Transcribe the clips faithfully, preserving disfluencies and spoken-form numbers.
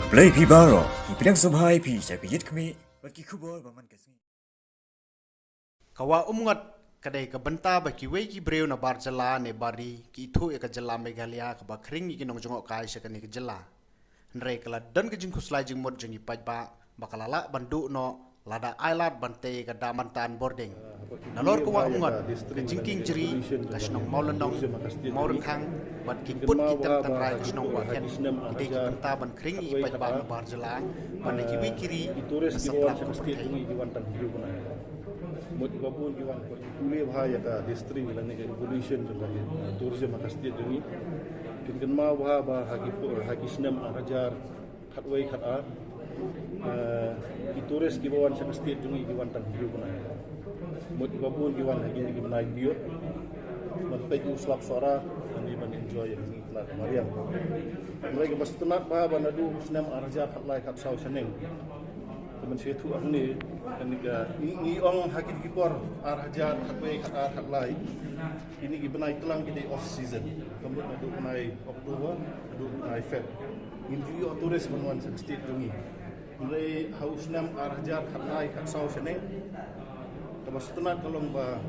Blei phi baroh, ngi pdiang sngewbha ïa phi sha ka Ïit Khmih bad ki khubor ba man ka sngi. Ka Wah Umngot ka dei ka bynta ba kiwei ki briew na bar jylla ne bar ri ki ithuh ïa ka jylla Meghalaya kaba khring ïa ki nongjngohkai sha kane ka jylla. Hynrei ka la don ka jingkhuslai jingmut jong ki paidbah ba ka la lah ban duh noh lada ai lad ban tei ka dam Bantan Bording. Nalor ka Wah Umngot, ka Jingkieng Jri, ka shnong Mawlynnong, Mawryngkhang bad ki pud ki teng tynrai ka shnong Wahkhet ki dei ki bynta ban khring ïa ki paidbah na bar jylla bad na kiwei ki ri na satlak ka pyrthei. Mut ba bun ki wan ki pule bha ïa ka history lane ka evolution jong ka tourism ha ka state jong ngi. Kin kynmaw bha ba ha ki pu-, ha ki snem ar hajar khatwei khatar, eh, ki tourist kiba wan sha ka state jong ngi ki wan tang hynriew bnai. Mut ba bun ki wan ha kine ki bnai ki ïoh ban peit u slap Sohra, ban ïoh ban enjoy ïa kine ki tla ka mariang. Hynrei kaba sngewtynnat bha ba naduh u snem ar hajar khatlai khatsaw shaneng, ka mynsiem thuh hangne, kane ka ngi, ngi ong ha kine ki por ar hajar khatwei khatar khatlai, kine ki bnai tlang ki dei off season. Ka mut naduh bnai October haduh bnai Feb, ngim ju ïoh tourist ban wan sha ka state jong ngi. Hynrei ha u snem ar hajar khatlai khatsaw shaneng, kaba sngewtynnat ka long ba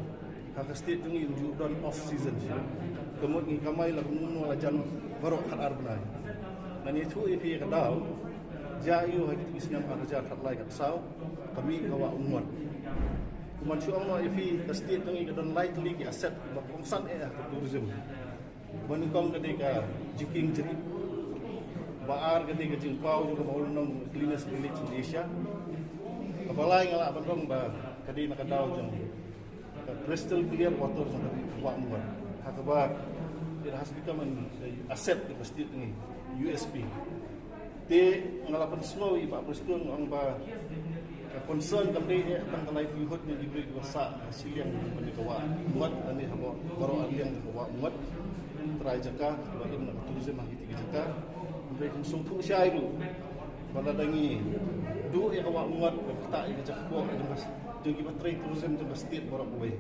ha ka state jong ngi ym ju don off season. Ka mut ngi kamai la kumno kumno la jan baroh khatar bnai. Ngan ïathuh ïa phi ïa ka daw, jia aiu ha kito ki snem ar hajar khatlai khatsaw ka mih ka Wah Umngot. Kumban shu ong noh ïa phi, ka state jong ngi ka don lai tylli ki asset ba kongsan eh ha ka tourism. Ba nyngkong ka dei ka Jingkieng Jri. Ba ar ka dei ka jingpaw jong ka Mawlynnong, cleanest village in Asia. Kaba lai nga lah ban ong ba ka dei na ka daw jong ka crystal clear water jong ka Wah Umngot. Ha kaba it has become an asset ka state jong ngi, U S P. Te nga la pynsngew ïa i Bah Prestone ong ba ka concern kam dei eh tang ka livelihood jong ki briew kiba sah ha shiliang jong kane ka Wah Umngot lane ha baroh arliang ka Wah Umngot. Trai jaka ba im na ka tourism ha kito ki jaka. Hynrei kan sngewthuh shai ruh ba lada ngi duh ïa ka Wah Umngot, ba ktah ïa ka jaka kpoh jong ka, jong kiba trei tourism jong ka state baroh kawei.